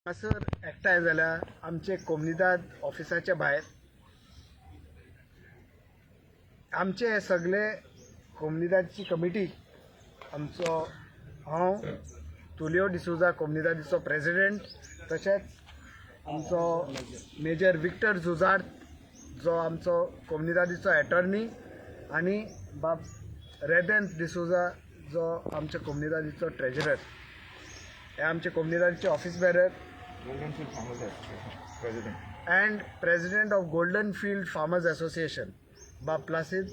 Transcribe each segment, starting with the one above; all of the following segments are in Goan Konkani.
हांगासर एकठांय जाल्या आमचे कोमुनिदाद ऑफिसाच्या भायर आमचे हे सगळे कोमुनिदादची कमिटी, आमचो हांव तुलियो डिसोजा कोमुनिदादीचो प्रेसिडेंट, तशेंच आमचो मेजर विक्टर जुझार जो आमचो कोमुनिदादीचो एटर्नी आनी बाब रेदेंत डिसोजा जो आमच्या कोमुनिदादीचो ट्रेजरर, हे आमचे कोमुनिदादीचे office bearer and president of Golden Field Farmers Association बाब प्लासीद,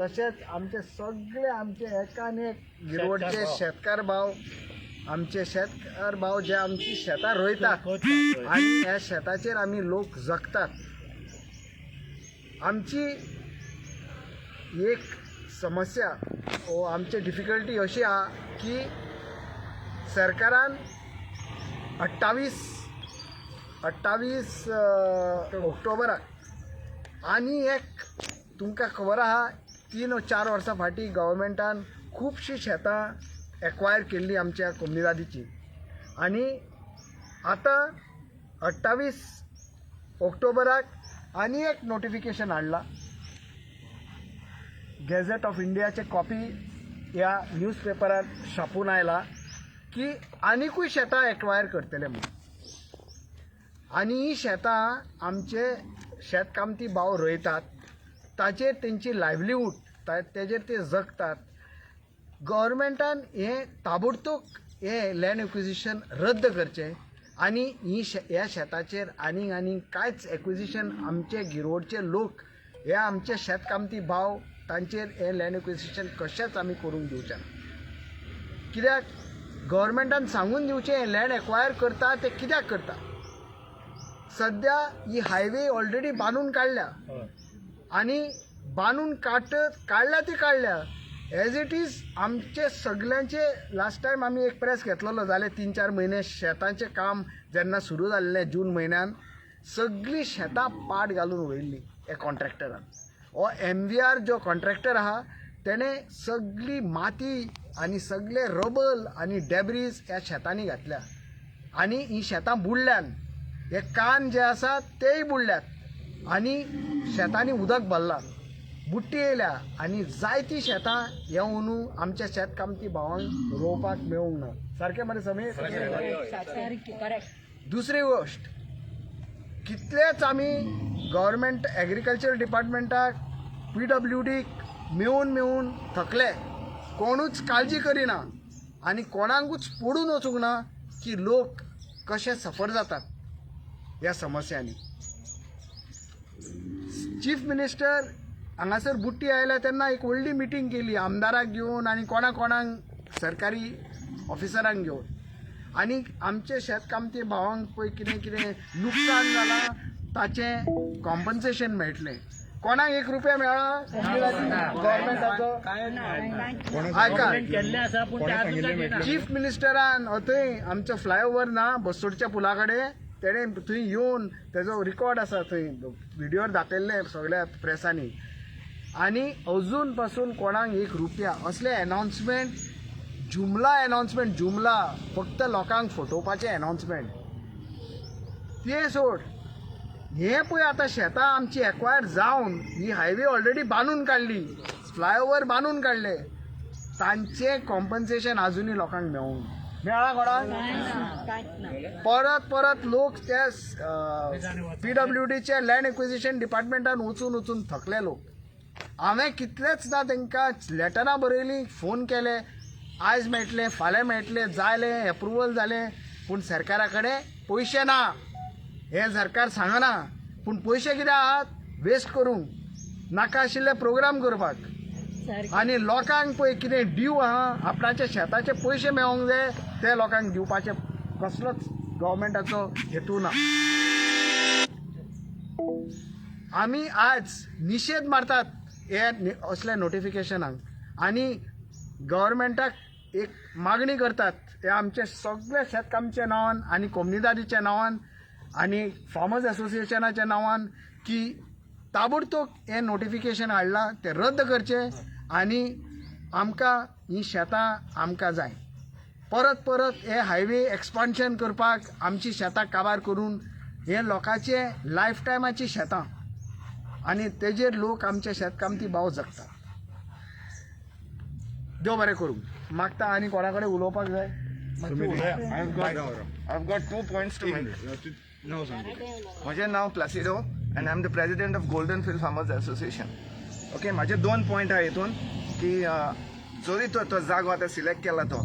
तशेंच आमचे सगळे आमचे एकान एक गिरवडचे शेतकार भाव, आमचे शेतकार भाव जे आमची शेतां रोयतात आनी ह्या शेताचेर आमी लोक जगतात. आमची एक समस्या ओ आमची डिफिकल्टी अशी आहा की सरकारान 28 ऑक्टोबराक आनी एक तुमकां खबर आहा 3 o 4 वर्सां फाटीं गव्हर्मेंटान खुबशीं शेतां एक्वायर केल्ली आमच्या कोमुनिदादीची आनी आतां 28 ऑक्टोबराक आनी एक नोटिफिकेशन हाडलां. गॅझेट ऑफ इंडियाचे कॉपी ह्या न्यूज पेपरार छापून आयला की आनिकूय शेतां एक्वायर करतले म्हणून. आनी ही शेतां आमचे शेतकामती भाव रोयतात, ताचेर तेंची लायवलीहूड, तेजेर ते जगतात. गव्हर्मेंटान हें ताबडतोब हें लँड एक्विजिशन रद्द करचें आनी ही ह्या शेताचेर आनीक आनीक कांयच एक्विजिशन आमचे गिरवडचे लोक हे आमचे शेतकामती भाव तांचेर हें लँड एक्विजिशन कशेंच आमी करूंक दिवचें ना. कित्याक गव्हर्मेंटान सांगून दिवचें हें लँड एक्वायर करता तें कित्याक करता. सद्या ही हायवे ऑलरेडी बांदून काडल्या आनी बांदून काडल्या ती काडल्या एज it is. आमचे सगल्यांचे लास्ट टायम आमी एक प्रेस घेतलेलो, जाले 3-4 म्हयने शेतांचें काम जेन्ना सुरू जाल्लें जून म्हयन्यान, सगळीं शेतां पाट घालून वयल्ली ह्या कॉन्ट्रॅक्टरान. हो MVR जो कॉन्ट्रॅक्टर आहा तेणें सगळी माती आनी सगळे रबल आनी डेब्रीज ह्या शेतांनी घातल्या आनी हीं शेतां बुडल्यान, हे कान जे आसा तेय बुडल्यात आनी शेतांनी उदक भरलां, बुट्टी येयल्या आनी जायतीं शेतां हे अंदू आमच्या शेतकामती भावांक रोवपाक मेळूंक ना. सारकें मरे समीर? दुसरी गोश्ट, कितलेच आमी गव्हर्मेंट एग्रीकल्चर डिपार्टमेंटाक PWDक मेळून मेळून थकले, कोणूच काळजी करिना आनी कोणाकूच पडून वचूंक ना की लोक कशे सफर जातात ह्या समस्यांनी. चीफ मिनिस्टर हांगासर बुट्टी आयल्या तेन्ना एक व्हडली मिटींग केली आमदाराक घेवन आनी कोणा कोणाक सरकारी ऑफिसरांक घेवन आनी आमचे शेतकामती भावांक पळय कितें कितें लुकसाण जालां ताचें कॉम्पन्सेशन मेळटलें. कोणाक 1 रुपया मेळ्ळा गव्हर्मेंटाचो? आयका, चीफ मिनिस्टरान थंय आमचो फ्लायओवर ना बसोडच्या पुला कडेन, तेणें थंय येवन तेजो रिकॉर्ड आसा, थंय व्हिडियोर दाखयल्लें सगळ्या प्रेसांनी आनी अजून पासून कोणाक 1 रुपया. असले अनाउन्समेंट जुमला अनाउन्समेंट, जुमला, फक्त लोकांक फटोवपाचें अनाउन्समेंट. तें सोड, हें पळय आतां शेतां आमची एक्वायर जावन ही हायवे ऑलरेडी बांदून काडली, फ्लायओवर बांदून काडले, तांचें कॉम्पन्सेशन आजुनूय लोकांक मेळूंक मेळ्ळा कोणाक? परत परत लोक त्या PWDच्या लँड एक्विजिशन डिपार्टमेंटान वचून वचून थकले लोक. हांवें कितलेचदां तांकां लेटरां बरयलीं, फोन केले, आयज मेळटलें फाल्यां मेळटलें, जालें एप्रुवल जालें, पूण सरकारा कडेन पयशे ना हें सरकार सांगना. पूण पयशे कितें आहात वेस्ट करूंक, नाका आशिल्ले प्रोग्राम करपाक आनी लोकांक पळय कितें ड्यू आहा आपणाच्या शेताचे पयशे मेळोंक जाय ते लोकांक दिवपाचे कसलोच गव्हर्मेंटाचो हेतू ना. आमी आज निशेध मारतात हे असल्या नोटिफिकेशनाक आनी गव्हर्मेंटाक एक मागणी करतात हे आमचे सगळे शेतकामच्या नांवान आनी कोमुनिदादीच्या नांवान आनी फार्मर्स एसोसिएशनाच्या नांवान की ताबडतोब हें नोटिफिकेशन हाडलां तें रद्द करचें आनी आमकां हीं शेतां आमकां जाय. परत परत हे हायवे एक्सपान्शन करपाक आमची शेतां काबार करून हे लोकांचे लायफ टायमाची शेतां आनी तेजेर लोक आमचे शेतकामती भाव जगतात. देव बरें करूं. मागता आनी कोणा कडेन उलोवपाक जाय. I've got 2 points to make. म्हजें नांव प्लासिडो and I am the president of Golden Field Farmers Association. Okay, म्हाजे दोन पॉयंट आहा हितून की जरी तो तो जागो आतां सिलेक्ट केला, तो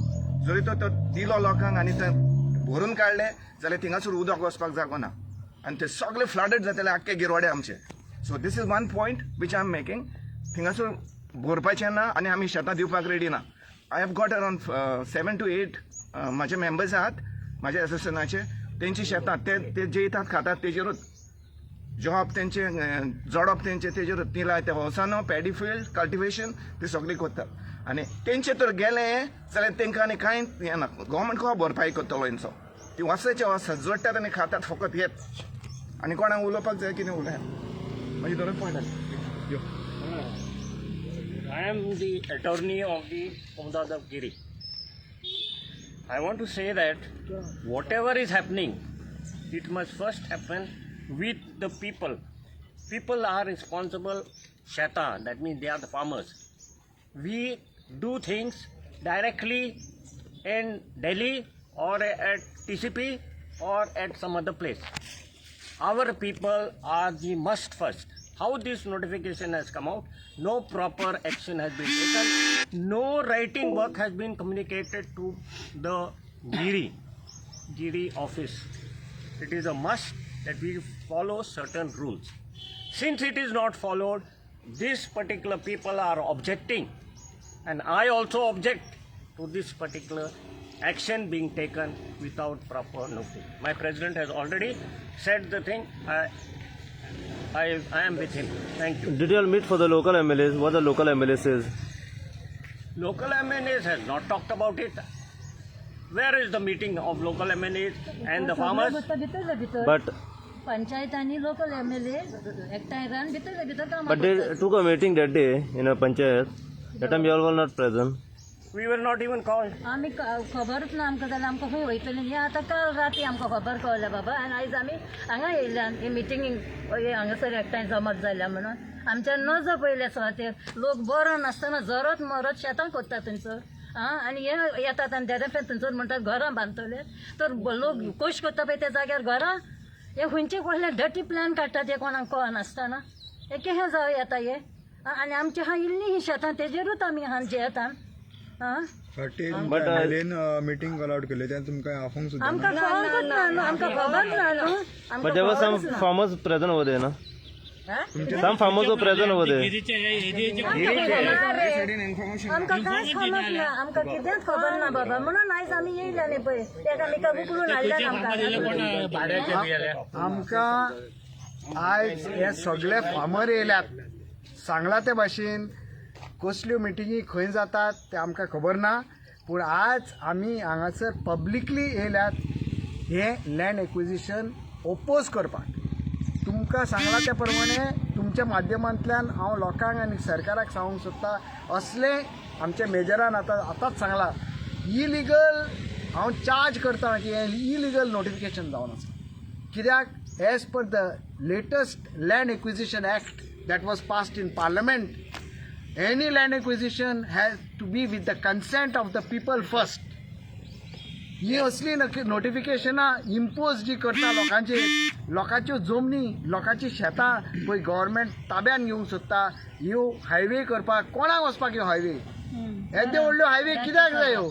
जरी तो तो दिलो लोकांक आनी ते भरून काडले जाल्यार थिंगासर उदक वचपाक जागो ना आनी ते सगळे फ्लडेड जातले आख्खे गिरवाडे आमचे. So this is one point which I am making. थिंगासर भरपाचें ना आनी आमी शेतां दिवपाक रेडी ना. I have got around 7 to 8 म्हाजे मेंबर्स आहात म्हाज्या एसोसिएशनाचे. तेंची शेतां ते ते जेयतात खातात तेजेरूच, जॉब तेंचे, जोडप तेंचे तेजेरूच. ती लायता होसानो पॅडी फिल्ड कल्टिवेशन ते सगळें करतात आनी तेंचे तर गेले जाल्यार तेंकां आनी कांय हें ना. गव्हर्मेंट को भरपाई करतलो हेंचो? ती वसाचे वस जोडटात आनी खातात फकत येत. आनी कोणाक उलोवपाक जाय कितें उलयात. मागीर दोनूय पॉयंट आसा. I am the attorney of the Comunidade of Giri. I want to say that whatever is happening, it must first happen with the people. People are responsible, Shaitan, that means they are the farmers. We do things directly in Delhi or at TCP or at some other place. Our people are the must first. How this notification has come out, no proper action has been taken, no writing work has been communicated to the Giri office. It is a must that we follow certain rules. Since it is not followed, this particular people are objecting, and I also object to this particular action being taken without proper notice. My president has already said the thing. I am with him. Thank you. Did you all meet for the local MLAs? What the local MLA says? Local MNAs has not talked about it. Where is the meeting of local MNAs and the farmers? भितर भितर But panchayat आनी लोकल एमएलए एकठांय रावन भितर भितर कामां but they took a meeting that day in a panchayat. That time you all were not present. We were not even called. आमी खबरूच ना आमकां, जाल्यार आमकां खंय वयतलीं? हें आतां काल राती आमकां खबर कळ्ळें बाबा आनी आयज आमी हांगा येयल्यान हे मिटिंगेक हे हांगासर एकठांय जमत जाल्या म्हणून आमच्यान नजो पयले सुवातेर. लोक बरो नासतना जरत मरत शेतां करता थंयसर आं आनी हे येतात आनी देरेपें थंयसर म्हणटात घरां बांदतले, तर लोक कश करता पळय त्या जाग्यार घरां. हे खंयचे कसले डटी प्लॅन काडटात हे कोणाक कळनासतना. हे कशें जावं येता हे? आनी आमची हा इल्ली ही शेतां, तेजेरूच आमी हा जियेता आं. फाटी But, MLN meeting call out केली तेन्ना तुमकां आफोवंक सुद्दां ना. आमकां कळकूच ना न्हू, आमकां खबर ना न्हू. But there were some आमकां खबरूच ना. farmers present over there, no? Some farmers were present over there. आमकां कांयच खबर ना, आमकां कितेंच खबर ना बाबा. म्हणून आयज आमी येयल्या न्ही पळय, एकामेकाक उखलून हाडल्यान आमकां. आमकां आयज हे सगळे फार्मर येयल्यात. सांगला ते भाशेन कसल्यो मिटिंगी खंय जातात ते आमकां खबर ना, पूण आज आमी हांगासर पब्लिकली येयल्यात हें लँड एक्विजिशन ओपोज करपाक. तुमकां सांगलां ते प्रमाणे तुमच्या माध्यमांतल्यान हांव लोकांक आनी सरकाराक सांगूंक सोदता, असलें आमच्या मेजरान आतां आतांच सांगलां, इलिगल हांव चार्ज करता की हें इलिगल नोटिफिकेशन जावन आसा. कित्याक as per the latest Land Acquisition Act that was passed in Parliament, any land acquisition has to be with the consent of the people first. ही असली नोटिफिकेशनां इम्पोज जी करता लोकांचेर, लोकांच्यो जमनी, लोकांची शेतां पळय गव्हर्मेंट ताब्यान घेवंक सोदता ह्यो हायवे करपाक. कोणाक वचपाक ह्यो हायवे? येद्यो व्हडल्यो हायवे कित्याक जाय ह्यो?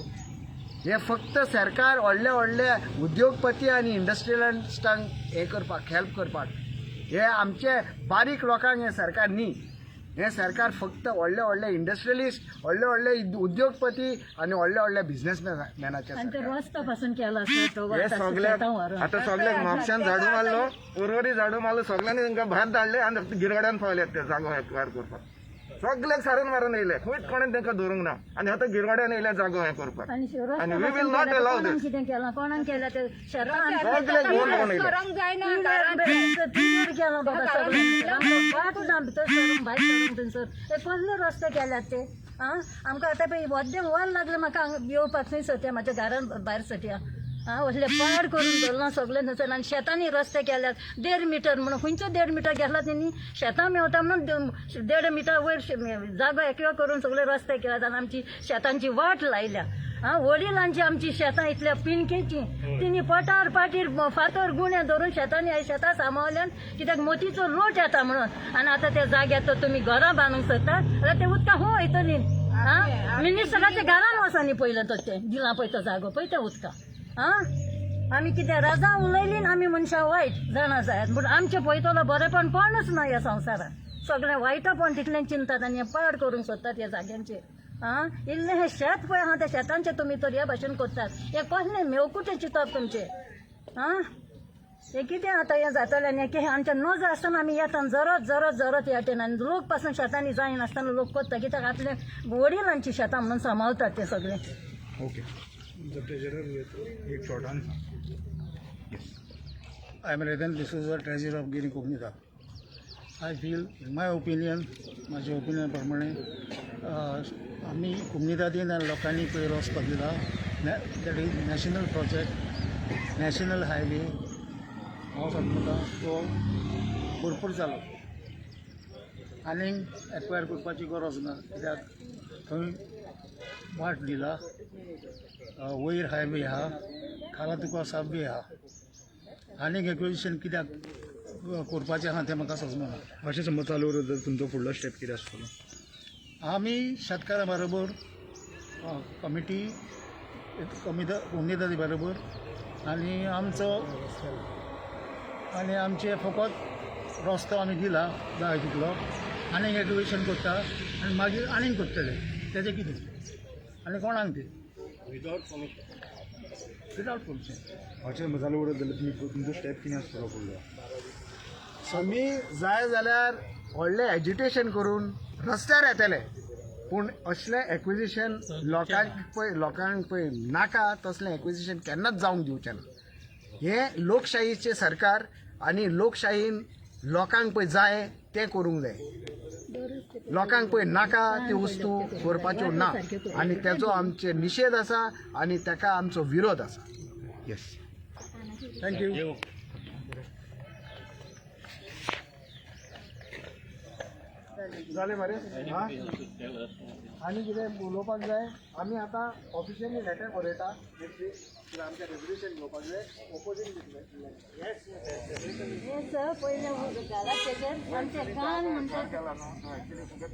हे फक्त सरकार व्हडले व्हडले उद्योगपती आनी इंडस्ट्रियलिस्टांक हें करपाक, हेल्प करपाक. हे आमचे बारीक लोकांक हें सरकार न्ही. हें सरकार फक्त व्हडले व्हडले इंडस्ट्रियलिस्ट, व्हडले व्हडले उद्योगपती आनी व्हडले व्हडले बिझनेसमॅनाचे. आनी ते रस्तो पासून केला आसता तो हे वता सगल्याक शेतां व्हरून. आतां सगल्याक म्हापशान झाडू मारलो, उर्वरी झाडू मारलो, सगल्यांनी तांकां भायर धाडले आनी गिरवाड्यान पावल्यात ते जागो एकवार करपाक. सगल्याक सारून मारून येयले, खंयच कोणें तांकां धरूंक ना आनी आतां गिरवाड्यान येयले जागो हें करपाक. आनी आनी we will not allow कोणाक this. कितें केलां, कोणाक केलें ते शेतां? सगल्याक घेवन कोण येयले. पिल्लर केलां बाबा सगळें. आमकां वाट ना भितर सरूंक, भायर सरूंक. थंयसर हे कसले रस्ते केल्यात ते? आं आमकां आतां पळय वद्दें वर लागलें म्हाका हांगा येवपाक थंय सत्या म्हाज्या घरान भायर सत्या. आं असलें पाड करून दवरलां सगळें थंयसर आनी शेतांनी रस्ते केल्यात 1.5 मिटर म्हणून खंयचो 1.5 मिटर घेतला तेणी शेतां मेवता म्हणून 1.5 मिटर वयर जागो एकलो करून सगळे रस्ते केल्यात आनी आमची शेतांची वाट लायल्या. आं वडिलांची आमची शेतां इतल्या पिंडकेची तिणी पटार पाटीर फातर गुणे धरून शेतांनी शेतां सांबाळल्यान कित्याक मोतीचो लोट येता म्हणून. आनी आतां त्या जाग्यार तर तुमी घरां बांदूंक सोदतात जाल्यार ते उदकां खंय वयतलीं. आं मिनिस्टराच्या घरान वचानी पयलें तर तें दिलां पळय तो जागो पळय त्या उदकां. आं आमी कितें रजा उलयली आनी आमी मनशां वायट जाणा जायात पूण आमचें पळयतलो बरेंपण कोणूच ना ह्या संवसारांत. सगळें वायटपण तितलें चिंतात आनी हें पाड करूंक सोदतात ह्या जाग्यांचेर. आं इल्लें हें शेत पळय आहा त्या शेतांचें तुमी तर ह्या भाशेन करतात हें कसलें मेवकुटें चिंतप तुमचें. आं हें कितें आतां हें जातलें आनी हें आमच्या नजर आसतना आमी येता जरत जरत जरत ह्या आनी लोक पासून शेतांनी जायनासतना लोक करता कित्याक आपले वडिलांची शेतां म्हणून सांबाळतात ते सगळे. ओके, तुमचो ट्रेजरर एक शॉर्टान सांग. I am Redan D'Souza, treasurer of Giri Comunidade. I feel, in my opinion, म्हाज्या ओपिनियन प्रमाणे आमी कोमुनिदादीन आनी लोकांनी पळय रस्तो दिला that is national project, national highway. हांव समजता तो भरपूर जालो आनीक एक्वायर करपाची गरज ना कित्याक थंय वाट दिला, वयर हायवे आहा, खाला तुका सबवे आहा. आनीक एक्विजिशन कित्याक करपाचें आहा तें म्हाका समजना. अशें समज चालू उरत जाल्यार तुमचो फुडलो स्टेप कितें आसतलो? आमी शेतकारां बरोबर कमिटी कोमुनिदादी बरोबर आनी आमचो आनी आमचे फकत रस्तो आमी दिला जाय तितलो आनीक एक्विजिशन करता आनी मागीर आनीक करतले तेजें कितें आनी कोणाक तें विदाउट परमिशन. Without permission. अशें समज चालू उरत जाल्यार तुमी तुमचो स्टेप कितें आसतलो फुडलो? आमी जाय जाल्यार व्हडलें एजिटेशन करून रस्त्यार येतले पूण असलें एक्विजिशन लोकांक पळय लोकांक पळय नाका तसलें एक्विजिशन केन्नाच जावंक दिवचें ना. हें लोकशाहीचें सरकार आनी लोकशाहीन लोकांक पळय जाय तें करूंक जाय. लोकांक पळय नाका त्यो वस्तू करपाच्यो ना आनी तेजो आमचे निशेध आसा आनी ताका आमचो विरोध आसा. Yes, thank you. जालें मरे. आं आनी कितें उलोवपाक जाय? आमी आतां ऑफिशियली लेटर बरयता आमचें रेजोल्युशन घेवपाक जाय ओपोजीट दितले. हें सर पयलें घालात तेजेर आमचें कान म्हणटा. ऍक्च्युली तुका